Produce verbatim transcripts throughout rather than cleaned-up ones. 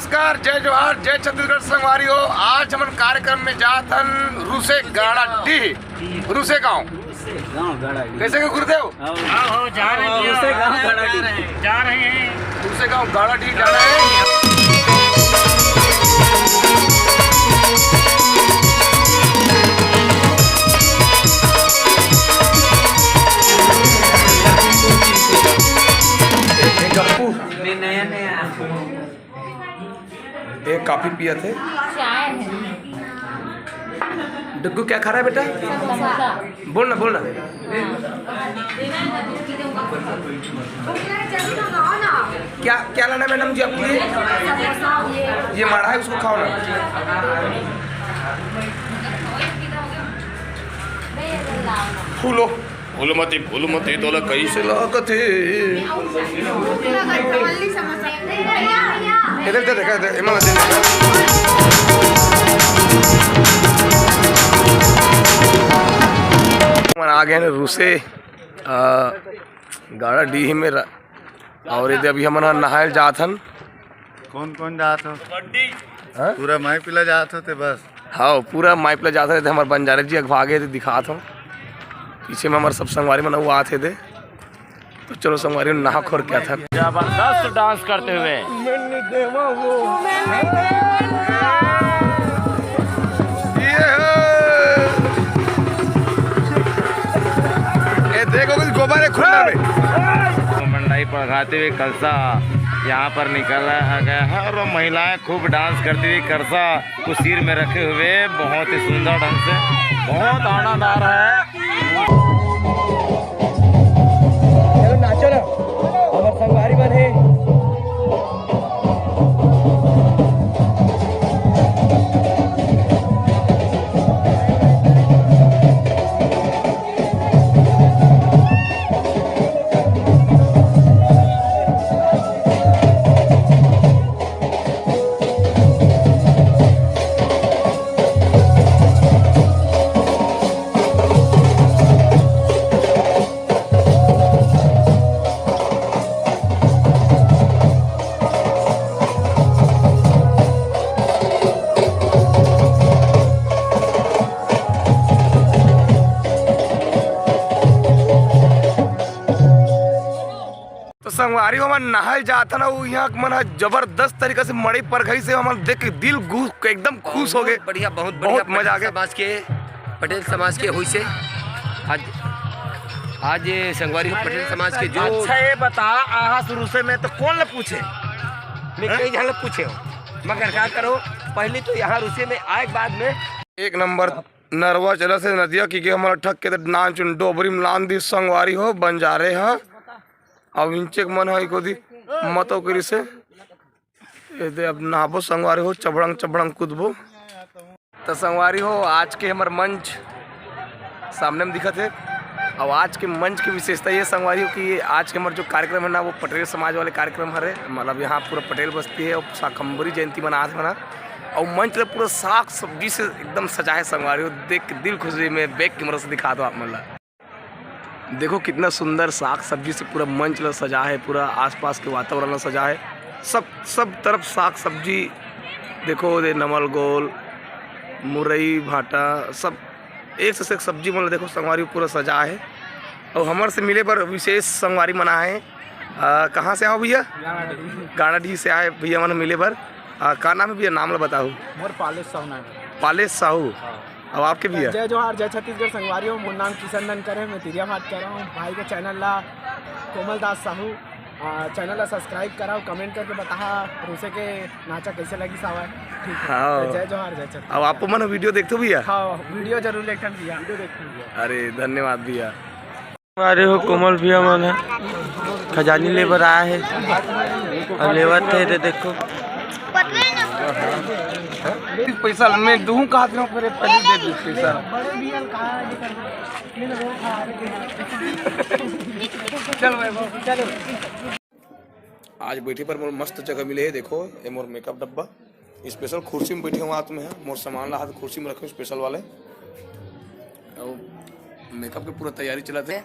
नमस्कार, जय जोहार, जय छत्तीसगढ़ संगवारी हो। आज हमन कार्यक्रम में जात हन रूसे गाड़ा डीह, रूसे गांव। गांव गाड़ा डीह। कैसे के गुरुदेव? हाँ, हाँ, जा रहे हैं, हाँ, रूसे गांव गाड़ा डीह। जा रहे हैं। रूसे गांव गाड़ा डीह जा रहे हैं। ए, ए, गप्पू। नया नया। ये कॉफी पिया थे। चाय है। डग्गू क्या खा रहा है बेटा? समोसा। बोल ना, बोल ना। क्या, क्या लाना है मैडम जी आपके लिए? समोसा, ये। ये माड़ा है, उसको खाओ ना। फूलो। फूल मती, फूल मती, तोला कैसे लागत हे? इधर, इधर देखा, इधर, इमा मती देखा। हमन आ गए हैं रूसे, आ, गाड़ा डीह में रा-, और इधर अभी हमन नहाए जात हन। कौन कौन जात हो? हाँ? पूरा माई पिला जात हो ते बस। हाँ, पूरा माई पिला जात हे, हमर बंजारे जी अगवा गे हे, दिखात हूँ। पीछे में हमर सब संगवारी मन अउ आत हे दे। तो चलो संगवारी, नहा खोर के आथन। जबरदस्त डांस करते हुए। ये देखो कुछ गोबर है खुला में। मंडई पड़घाते हुए कलसा यहाँ पर निकाला गया है और महिलाएं खूब डांस करती हुई कलसा को सिर में रखे हुए बहुत ही सुंदर ढंग से बहुत आनंद आ रहा है। चलो नाचो ना, हमर संगवारी मन हे। तो संगवारी हो, हमन नहाए जात हन, अउ इहाँ के मन ह जबरदस्त तरीका से मड़ई परघई से हमन देख के दिल घु-, एकदम खुश हो गे। बहुत बढ़िया, बहुत बढ़िया। बहुत मजा आ गे। पटेल समाज के, पटेल समाज के होइसे आज, आज ये संगवारी हो पटेल समाज के जो अच्छा, ये बता, आहा शुरू से मैं तो कौन ल पूछे? मैं हैं? कई झन ल पूछे हो, मगर का करो, पहले तो यहाँ रूसे में आए के बाद में एक नंबर नरवा चला से नदिया की के हमर ठक के नान चुन डोबरी में लान दी संगवारी हो बंजारे ह। अब इंचेक मन ह इको दी मतो करी से। ए दे अब नहाबो संगवारी हो, चबड़ंग चबड़ंग कूदबो। त संगवारी हो, आज के हमर मंच सामने में दिखत हे। अब आज के मंच की विशेषता ये संगवारी हो कि ये आज के हमर जो कार्यक्रम है ना, वो पटेल समाज वाले कार्यक्रम हरे। मतलब यहाँ पूरा पटेल बस्ती है और शाकंभरी जयंती मनात हे ना। और मंच ल पूरा साग सब्जी से एकदम सजाए संगवारी हो, देख के दिल खुश हुई। मैं बैक कैमरा से दिखा दो आप मन ला। देखो कितना सुंदर साग सब्जी से पूरा मंच ला सजा है, पूरा आसपास के वातावरण ला सजा है। सब, सब तरफ साग सब्जी। देखो दे नमल गोल, मुरई भाटा, सब एक से एक सब्जी मन ला देखो संगवारी पूरा सजा है। और हमर से मिले बर विशेष संगवारी मन आए हैं। अ, कहाँ से आओ भैया? गांडाडीह। गांडाडीह से आए भैया मन मिले बर। अ, का नाम है भैया? नाम ला बताओ। मोर पालेश साहू नाम है। पालेश साहू। हाँ। अब आपके भैया? जय जोहार, जय छत्तीसगढ़ संगवारी हो। मोर नाम किशन धनकर है, मैं तिरिया बात कर रहा हूँ। भाई के चैनल ला, कोमल दास साहू, आ, चैनल ला सब्सक्राइब कराओ, कमेंट करके बताहा रूसे के नाचा कैसे लगी सावा। ठीक है। हाँ। तो जय जोहार, जय छत्तीसगढ़। अब आप मन वीडियो देखते हो भैया? हाँ, वीडियो जरूर देखते हैं भैया। वीडियो देखते हैं भैया। अरे धन्यवाद भैया। अरे हो कोमल भैया मन ह खजानी ले बर आए हे। अब लेवत हे दे देखो। पैसा मैं दूँ कहा था, फिर पहले दे दे पैसा। चल भाई, चल। आज बैठे पर मोर मस्त जगह मिले हे, देखो, ये मोर मेकअप डब्बा। स्पेशल कुर्सी में बैठे हुआ आदमी है, मोर सामान ला हाथ कुर्सी में रखे स्पेशल वाले। और मेकअप के पूरा तैयारी चलत हे।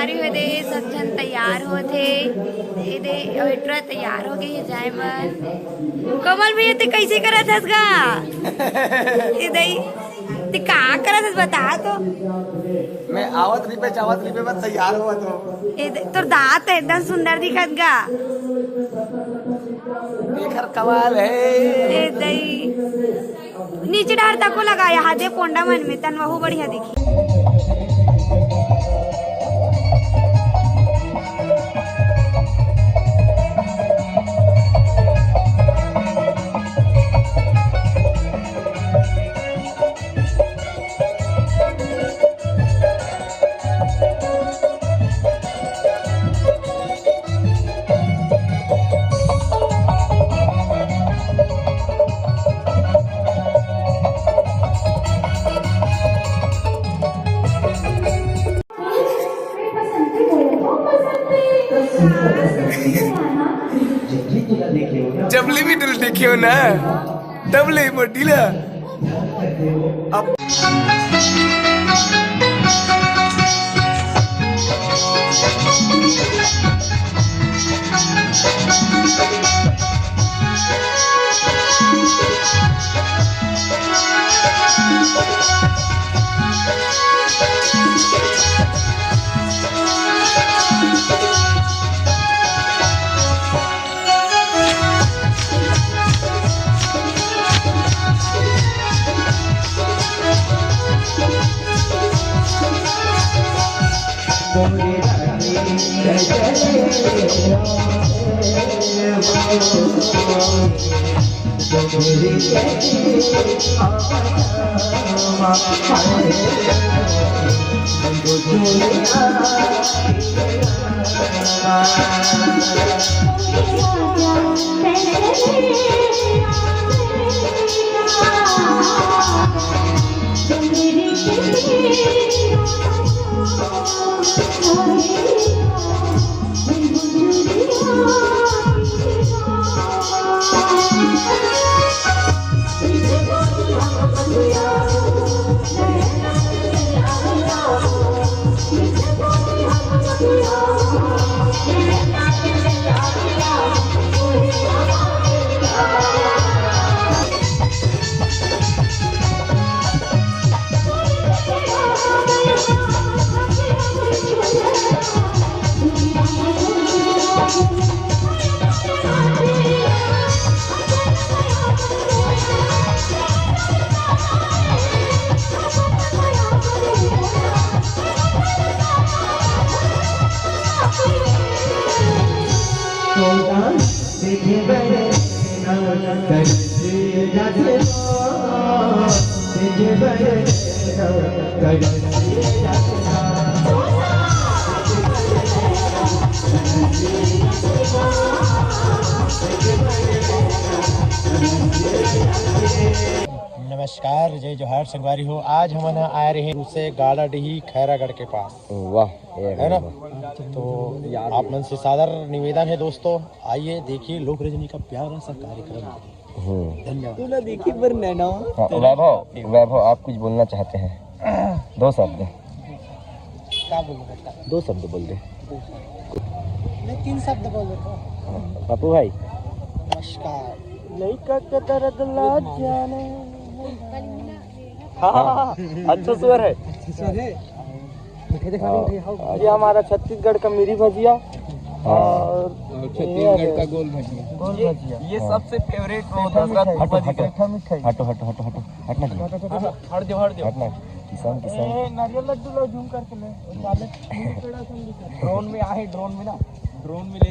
अरे, ये दे, सब झन तैयार होत हे। ये दे, अउ ए टुरा तैयार हो गे हे जाए बर। कमल भैया, ते कैसे करत हस गा? ये दे, ते का करत हस, बता तो। मैं आवत रिबे, जावत रिबे, बस तैयार होवत हों। ये दे, तोर दांत एकदम सुंदर दिखत गा। एकर कमाल हे। ए दई। नीचे डार तको लगा, यहाँ दे पोंडा मन में, तन वहू बढ़िया दिखी। जब लिमिट देखे हो ना, तब ले वो ढीला। अब नमस्कार, जय जोहार संगवारी हो। आज हमन ह आए रहे उसे गाड़ाडीही खैरागढ़ के पास। वाह, ये है ना? तो आप मन से सादर निवेदन है दोस्तों, आइए देखिए लोक रंजनी का प्यारा सा कार्यक्रम। हम्म। धन्यवाद। तू ना देखी पर नैना। हाँ, वैभव, वैभव, आप कुछ बोलना चाहते हैं? दो शब्द। क्या बोलूँ बेटा? दो शब्द बोल दे। दो शब्द। मैं तीन शब्द बोल देता हूँ। पप्पू भाई। नमस्कार। लइका के दर्द ला जाने। हाँ, हाँ, हाँ, अच्छा स्वर है। अच्छा स्वर है। हाँ। ये हमारा छत्तीसगढ़ का मिरी भजिया। हाँ। और और छत्तीसगढ़ का गोल भजिया। गोल भजिया। ये हाँ। सबसे फेवरेट रोड है। हटो, हटो, हटो, हटो, हटो, हटो, हटना चाहिए। हट जाओ, हट जाओ। हटना। किसान, किसान। ए, नारियल लड्डू लो, जूम करके ले। वो साले ड्रोन में आए, ड्रोन में ना, ड्रोन में ले।